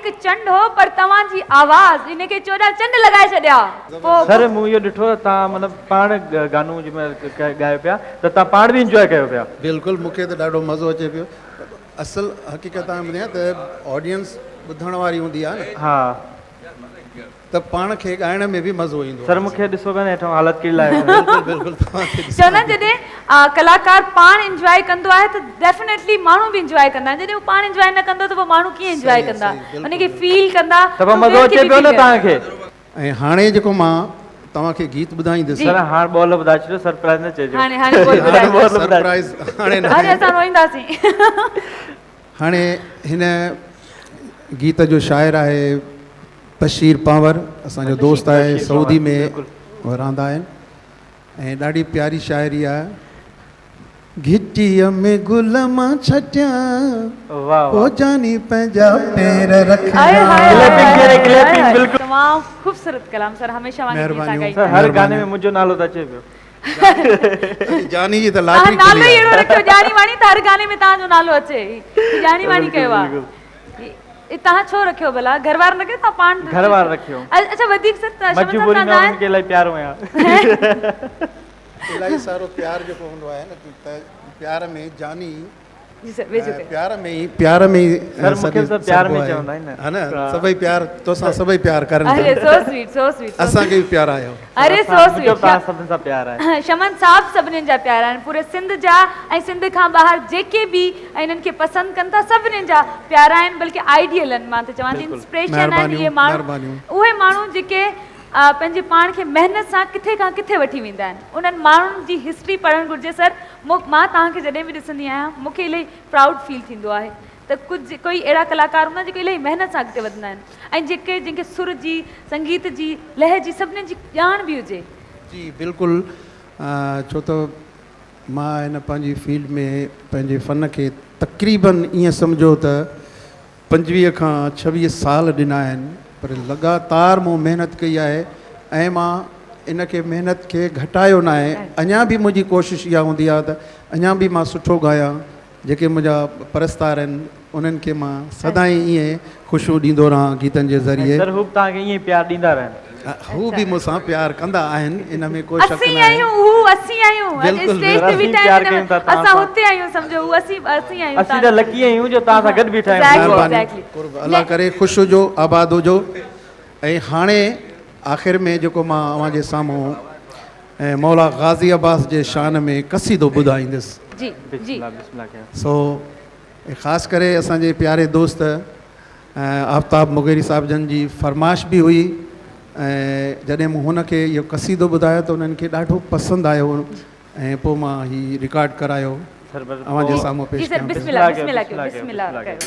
هڪ چنڊ هو پر توهان جي آواز ان کي 14 چنڊ لڳائي ڇڏيا. پوء سر مون اهو ڏٺو ته توهان مطلب پاڻ گانو جنهن مهل ڳايو پيا ته توهان پاڻ به انجواء ڪيو پيا. بلڪل مون کي ته ڏاڍو مزو اچي پيو اصل حقيقت توهان کي ٻڌايان ته آڊينس ٻڌڻ واري هوندي آهي نه ها. ته پاڻ کي ڳائڻ ۾ به مزو ايندو سر آهي. مون کي ڏسو پيا نه هيٺان حالت ڪهڙي لايو اٿم. بلڪل بلڪل توهان کي ڏسان چوندا آهن پيو. جڏهن ڪلاڪار پاڻ انجواء ڪندو آهي ته ڊيفينيٽلي ماڻهو به انجواء ڪندا آهن جڏهن هو پاڻ انجواء نه ڪندو ته پوء ماڻهو ڪيئن انجواء صحيح آهي ڪندا صحيح ان بلڪل کي بلڪل. فيل ڪندا ته پوء ته مزو ٻين کي اچي به پيو فيل نه ڪرائيندا. توهان کي. ۽ هاڻي جيڪو مان توهان کي گيت ٻڌائيندس. سر هاڻ ٻول ٻڌائي ڇڏيو سرپرائز نه چئجو. هاڻي هاڻي ٻول هاڻي ٻڌايو. ٻول ٻڌائي سرپرائز هاڻي هاڻي ناهي. اسان روئينداسين. هاڻي هن گيت جو شاعر آهي بشير پنهور اسان جو دوست آهي سعودي ۾ رهندا آهن ۽ ڏاڍي پياري شاعري آهي. گهٽيء ۾ گل مان ڇٽيان پو جاني پنهنجا پير رکجان. تمام خوبصورت ڪلام سر هميشه وانگر گيت سان ڳائيندا سر هر گاني ۾ منهنجو نالو ته اچي پيو. جاني جي ته لاٽري کلي آهي. نالو ئي اهڙو رکيو جاني واڻي ته هر گاني ۾ توهان جو نالو اچي. هي جاني واڻي ڪيو آ. هي توهان ڇو رکيو ڀلا گهر وارن رکيو توهان پاڻ گهر وارن رکيو. اڇا وڌيڪ سر شمن صاحب مجبوري ۾ انهن کي الائي پيارو آهيان. الائي سارو پيار جيڪو هوندو آهي نه ته پيار ۾ جاني جي سر ويجهو ڪيو. پيار ۾ ئي پيار ۾ ئي سر مونکي به سڀ پيار ۾ چوندا آهن نه ها نه سڀئي پيار توسان سڀئي پيار ڪرن ٿا اري سو سويٽ سو سويٽ اسان کي به پيار آيو اري سو منهنجو سويٽ به توهان سڀن سان پيار آهي. شمن صاحب سڀنين جا پيارا آهن پوري سنڌ جا ۽ سنڌ کان ٻاهر جيڪي به انهن کي پسند ڪن ٿا سڀنين جا پيارا آهن بلڪه آئيڊيل آهن مان ته چوان ٿي انسپريشن آهن اهي ماڻهو اهي ماڻهو جيڪي پنهنجي پاڻ کي محنت سان ڪٿي کان ڪٿي وٺي ويندا آهن انهن ماڻهن جي هسٽري پڙهڻ گهرجي سر مان توهان کي جڏهن به ڏسندي آهيان مون کي الاهي پرائوڊ فيل ٿيندو آهي ته ڪجهه ڪوئي اهڙا ڪلاڪار هوندا آهن جيڪي الاهي محنت سان اڳتي وڌندا آهن ۽ جيڪي جن کي سر جي سنگيت جي لئه جي سڀني جي ڄاڻ به هجي. جي بلڪل ڇو ته مان هن پنهنجي فيلڊ ۾ پنهنجي فن کي تقريبن ائين سمجهو ته 25 کان 26 سال ڏنا آهن پر لڳاتار مون محنت ڪئي آهي ۽ مان ان کي محنت کي گهٽايو ناهي اڃا به منهنجي ڪوشش اها هوندي آهي ته اڃا به مان سٺو ڳايان جيڪي منهنجا پرستار آهن انهن کي مان سدائين ائين خوشيون ڏيندو رهان گيتن جي ذريعي. سر هو به توهان کي ائين ئي پيار ڏيندا رهن. هو به مون سان پيار ڪندا آهن ان ۾ ڪو شڪ اسين ناهي. آهيون هو اسين آهيون اڄ بلڪل اسٽيج تي اسين بيٺا پيار آهيون ڪيون ٿا توهان اسان سان. هتي آهيون سمجهو هو اسين اسين آهيون اسين ته لڪي آهيون جو توهان سان گڏ بيٺا آهيون. Exactly, مهرباني exactly. قرب الله ڪري خوش هجو آباد هجو ۽ هاڻي آخر ۾ جيڪو مان اوهان جي سامهون ۽ مولا غازي عباس جي شان ۾ قصيدو ٻڌائيندس. جي جي. بسم الله بسم الله ڪيو. سو خاص ڪري اسان جي پياري دوست آفتاب مغيري صاحب جن جي فرمائش به هئي ۽ جڏهن مون هن کي اهو قصيدو ٻڌايو ته انهن کي ڏاڍو پسند آيو ۽ پوء مان هي رڪارڊ ڪرايو اوهان جي سامهون جي پيش سر ڪيان پيو. بسم الله بسم الله ڪيو بسم الله ڪيو.